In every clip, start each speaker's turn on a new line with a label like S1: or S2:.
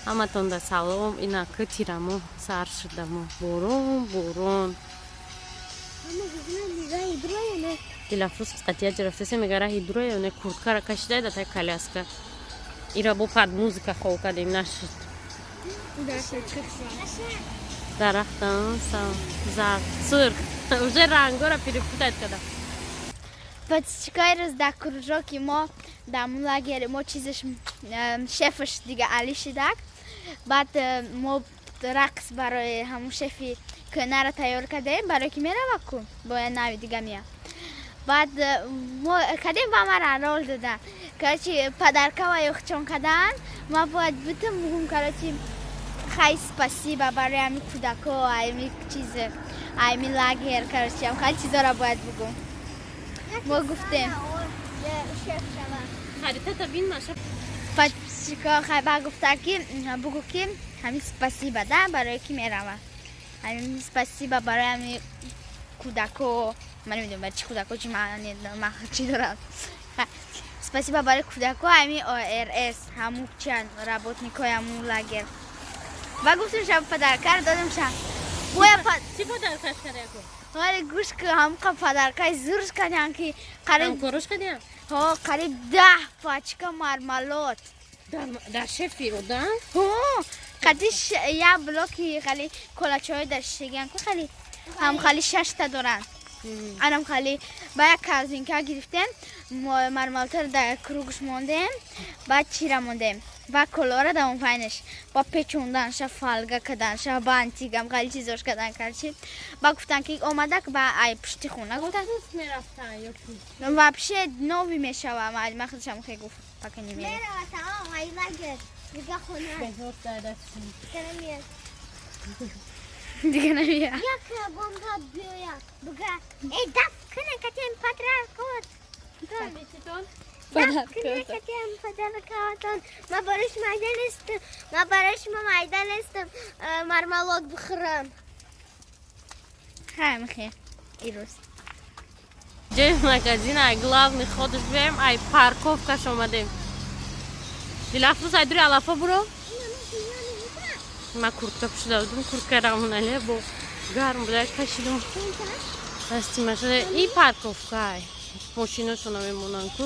S1: Ҳаматонда салом. Инаки тирамо сар шудамо, борон, борон. Дилафрӯз қатия ҷарафтасе, мега раҳи дура не, курткара кашида да тай коляска. Ира бо под музыка хов кардем, нашид. Дарахтан зард, сурх, уже рангора перепутать када.
S2: Подписчикои рӯз дар кружоки мо, дар лагери мо, чизаш, шефаш дига али шидак. Баъд мо рақс барои ҳамун шефи кӯнара тайёр кардем, барое ки мерава ку бояд нави дига мия. Баъд мо кардем, ба мара рол додан. Короче, подаркава ёхчон кардан, ма бояд бутум бугум. Короче, хай, спасибо барои ҳами кӯдако, ами чиз, ами лагер. Короче, ам хай чизора бояд бугум. Мо гуфтем.
S1: Харитата бин, маша.
S2: Подписчико, хай, ба гуфта ки бугу ки ҳами спасибо да барое ки мерава, ҳами спасибо барои ҳами кӯдако. Ман намедонам барои чӣ кӯдако, чи чӣ дорам. Спасибо барои кӯдако, ҳами ОРС, ҳаму чиан, работникои ҳаму лагер. Ба гуфтем, ша подаркаро додем, ша боя.
S1: Чӣ подаркаш кардаку?
S2: Вале гӯш ки, ҳамқа подаркаи зурш кардиан ки қариб
S1: Ҳамкорош кардиам?
S2: Ҳо, қариб 10 пачка мармалот.
S1: Дар шефи одам?
S2: Ҳо, қади як блоки хали колачои дар шишагиан ку, хали ҳам хали шашта доранд. Анам хали ба як корзинка гирифтем, мармалотро дар кругш мондем, баъд чира мондем ва колора дар он пайнаш ба печонданша, фольга каданша, бантигам хали чизош кадан. Короче, ба гуфтан ки омадак ба ай пушти хона гуфтан.
S1: Мерафтан ё ки?
S2: Вообще новый мешава, маълима худашам хе гуфт, пока не мере.
S3: Мерава тамом ай лагер. Дига хона. Дига намеяд.
S2: Дига намея.
S3: Як бомба биёяд. Буга. Эй, даф кунен катем подаркот. Даф кунен катем подаркотон. Ма барои шумо майда нестам. Ма барои шумо майда нестам. Мармалот бихӯрам.
S2: Хай, михе ирӯз.
S1: Ҷои магазин ай главный ходш бием, ай парковкаш омадем. Дилафрӯз, ай дури алафа буро. Ма куртка пӯшида будум, куртка рамонале бо гарм буда, кашидум. Дасти машина и парковка ай мошинашона мемонанд ку.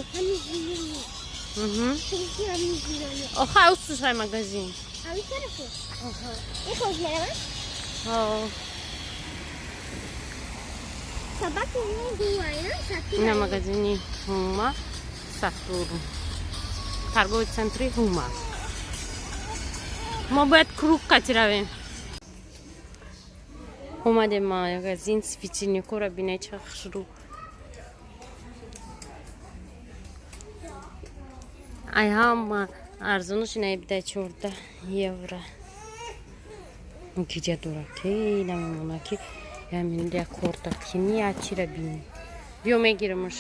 S1: Охай, усуш ай магазин.
S3: Ами тарафу. И хоз меравам.
S1: Ҳо.
S3: Собаку гуайна сатур.
S1: Ина магазини Ҳума Сатурн, торговый центри Ҳума. Мо бояд круг қати равем. Омадем магазин, светильникора бинай, ча хушрӯ. Ай ҳама арзонаш ина бидай, 14 евро. Гиҷа дора ки намемона ки ямин як корта кини я чира бини. Биё, мегирамаш.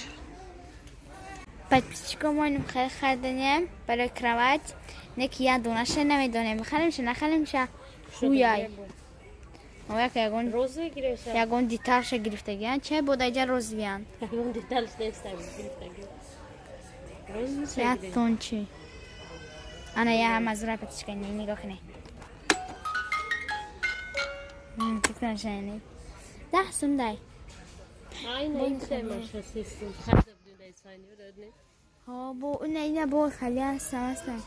S2: Подписчико, мо инум хеле харданем барои кровать, не ки як донаша намедонем, бихаримша, нахаримша, ҳуяй ояк ягон
S1: Розовый гиреша.
S2: Ягон детальша гирифтагиан, чай бода иҷа розовыян.
S1: Ягон деталш нест гирифтаги. Розовый.
S2: Як тончи ана я мазура. Подписчика, нигоҳ кунед, 10 сум дай.
S1: Ай, на ин маша 3 сум харда будем дар Испания, не?
S2: Ҳо, бо ина, ина бо хали ҳастам, ҳастам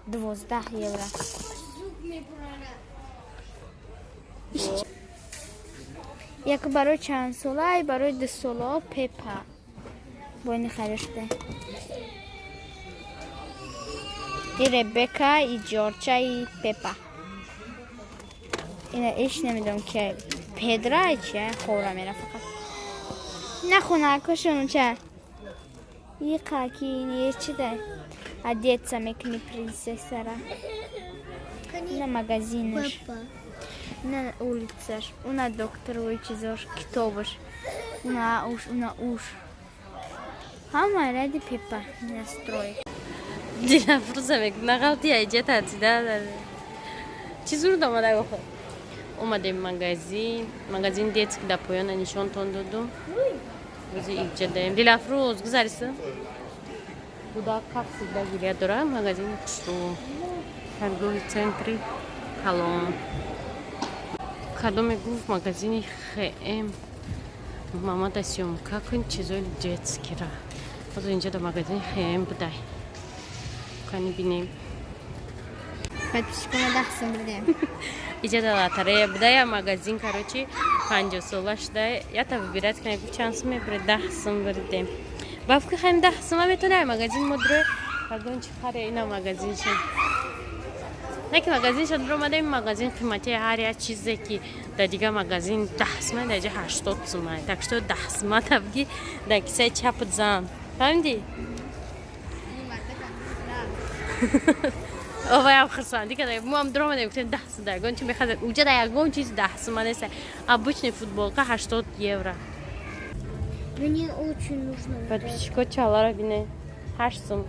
S2: 12 евро.
S3: Зуд мебурана.
S2: Як барои чанд сола, ай барои 2 сола Пепа. Бо ини хариште. И Ребека, и Ҷорча, и Пепа. Ина иш намедонам ки Педра чи хора мера фақат. На хонакошон ча. И қаки ини чи да. Одеться мекни принцессара. На магазинаш. На улицаш. Уна докторовой чизош, китобаш. Уна уш, уна уш. Ҳама ради Пепа настрой.
S1: Дилафрӯза мегӯ нағалти айҷа татида. Чӣ зуд омада охо. Омадем магазин, магазин детский да поёна нишонтон додум. Бози иҷа даем. Дилафрӯз гузариса. Кӯдак как всегда гиря дора, магазини хушрӯ. Торговый центри калон. Кадоме гуфт магазини ХМ мамада съёмка кун чизои детскира. Ҳозир инҷа да магазини ХМ будай. Кани бинем.
S2: Подписчикама 10 сум бирдем.
S1: Иҷа да лотерея будая магазин, короче, 50 сола шуда, ята выбирать кунед, гуфт чанд сум мебуред, 10 сум бурдем. Ба фикр хаем 10 сума метавонем магазин мо дуре ягон чи харе ина магазиншон. Не ки магазиншон дур омадаем, магазин қимати ҳар як чизе ки дар дигар магазин 10 сума, дар ҷа 80 сума. Так что 10 сума табги дар кисаи чапат зан. Фаҳмидӣ? Оваям хурсандӣ карда. Мо ҳам дур омадем, гуфтем 10 сум да ягон чи мехазем. Уҷа да ягон чиз 10 сума нест. Обычный футболка 80 евро.
S3: Мне очень нужно. Вот это.
S1: Подписчико чаларо бине. 8 сум.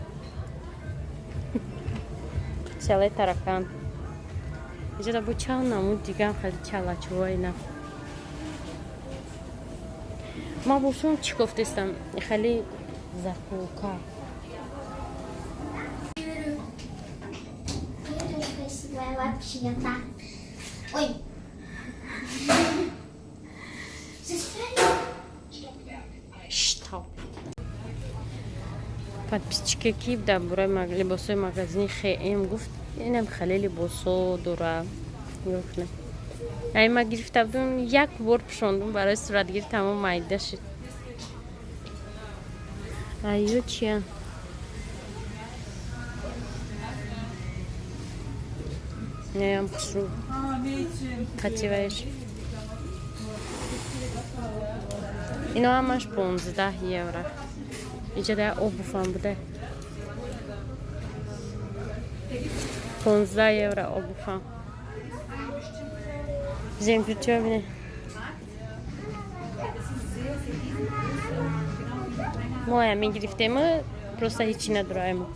S1: Чалаи таракан. Иҷа да бо чал намуд дигам хеле чалачува ина. Ма бошум чӣ гуфтестам? Хеле заколка.
S3: Я тоже красивая вообще-то. Ой. Застряли.
S1: Штоп. Подписчике ки дар бораи либосҳои магазини ХМ гуфт, инам хеле либосҳо дора. Нигоҳ кунед. Ай ма гирифта будум, як бор пӯшондум барои суратгирӣ, тамом майда шуд. Айё чия? Неям хушрӯ. Қативаеш. Ино ҳамаш 15 евро. Иҷа да обувам буда. 15 евро обувам. Земпирчо бине. Мо ҳамин гирифтему, просто ҳечи надораем.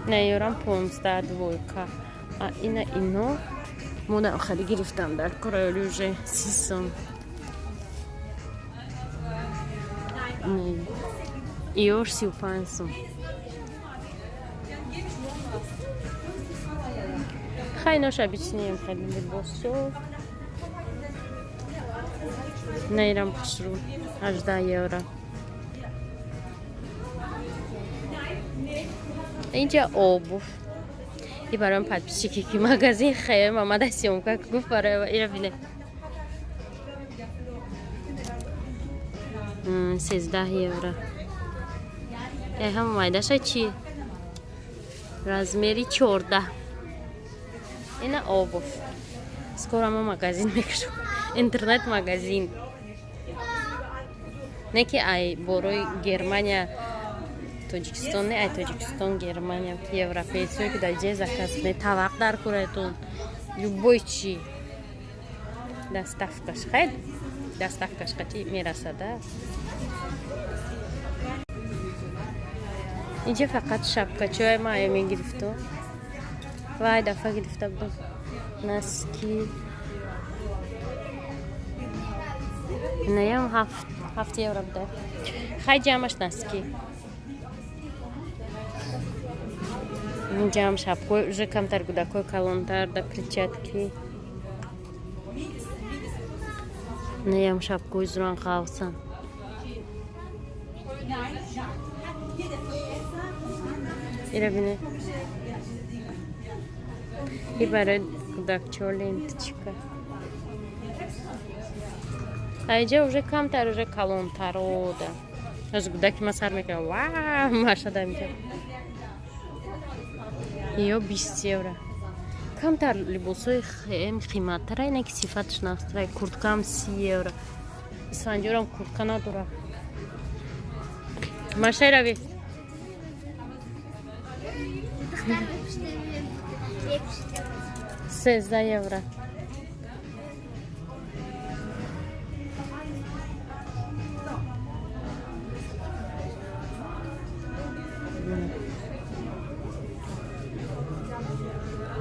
S1: На ёрам 15 двойка. А ина ино мо на хали гирифтам дар короли уже 30 сум. Иёш 35 сум. Хай нош обычныем хали либосо. Наирам хушрӯ 18 евро. Инҷа обувь. И барои подписчики ки магазин ХМ омада съёмка гуфт барои ира бине. 13 евро. Э ҳама майдаша чи? Размери 14. Ина обувь. Скоро ма магазин мекушам. Интернет магазин. Не ки ай борои Германия Тоҷикистон, не ай Тоҷикистон Германия, ки европейцое ки дар ҷе заказ кунед, тавақ дар куратон, любой чи доставкаш хайр, доставкаш қати мерасада. Инҷа фақат шапкачое ма ая мегирифту. Вай дафъа гирифта будам. Носки. Инаям 7 евро буда. Хай ҷамъаш носки. Инҷаам шапкои уже камтар кӯдакҳои калонтар да перчатки. Инаям шапкои зуран қавсан. Ира бине. И барои кӯдакчо ленточка. Аиҷа уже камтар, уже калонтарода. Аз кӯдаки ма сар мекунам. Ва, машада инҷа. Ё 20 евро. Камтар либосҳои қиматтара, ина ки сифаташ нағзтара. Курткаам 30 евро. Исфандиёрам куртка надора. Машай рави. 13 евро.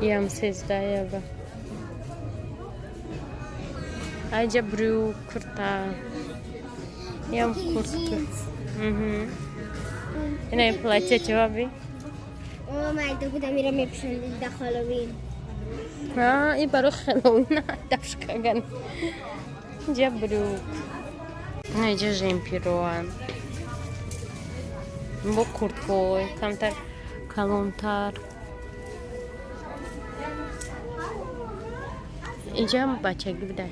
S1: Иам 13 евро. Айҷа брюк, курта. Иам куртка. Ина платье чива би?
S3: О, майда будам ира мепӯшам да Хэллоуин.
S1: А, и барои Хэллоуин дафшкаган. Инҷа брюк. Инҷа жемпироан. Бо курткой, камтар калонтар. Инҷа бачагӣ будай.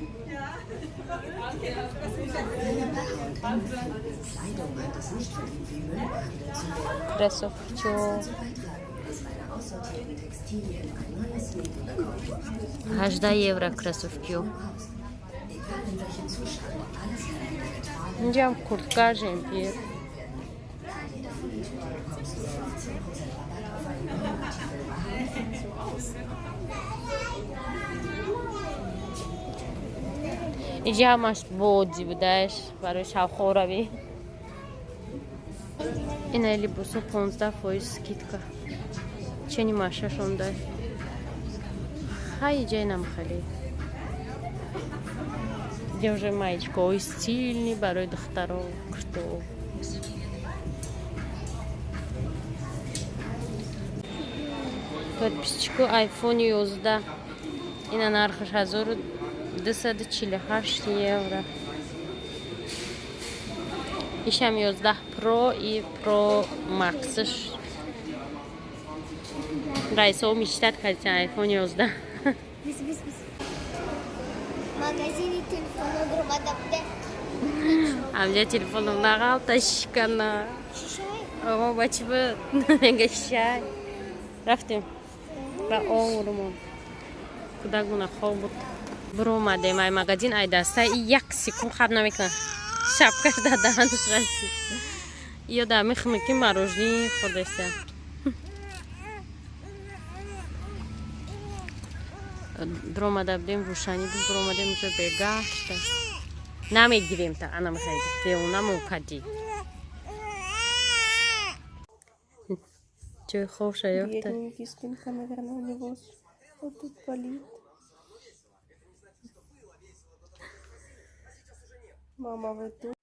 S1: Кроссовкчо. 18 евро кроссовкиё. Инҷам куртка, жемпир. Инҷа ҳамаш боди будааш барои шавхоравӣ. Ина либосо 15% скидка. Чени машашонда. Хай иҷа инам хеле. Иҷа уже маечкаҳои стильный барои духтаро, курто. Подписчику iPhone 11. Ина нархаш 1248 евро. Ишам 11 Pro и Pro Max. Раисо мечтат кардисан iPhone 11.
S3: Магазини телефоно дуромада буде.
S1: Амҷа телефоном нағалта шикана.
S3: Шишай?
S1: О, бачи буд. Мега шишай. Рафтем. Ба овурмон. Кӯдакмона хоб буд. Буромадем ай магазин, ай даста и як секунд хаб намекунад. Шапкаш дар даҳанаш расид. Ё дар мехӯме ки мороженое хӯрдаиста. Дуромада будем, рӯшанӣ буд, дуромадем уже бегашта. Намегирем та, ана мехайда. Девонамон кадӣ. Ҷои хобша ёфта.
S4: Бедненький, спинка, наверное, у него вот тут болит. Мама, вы тут?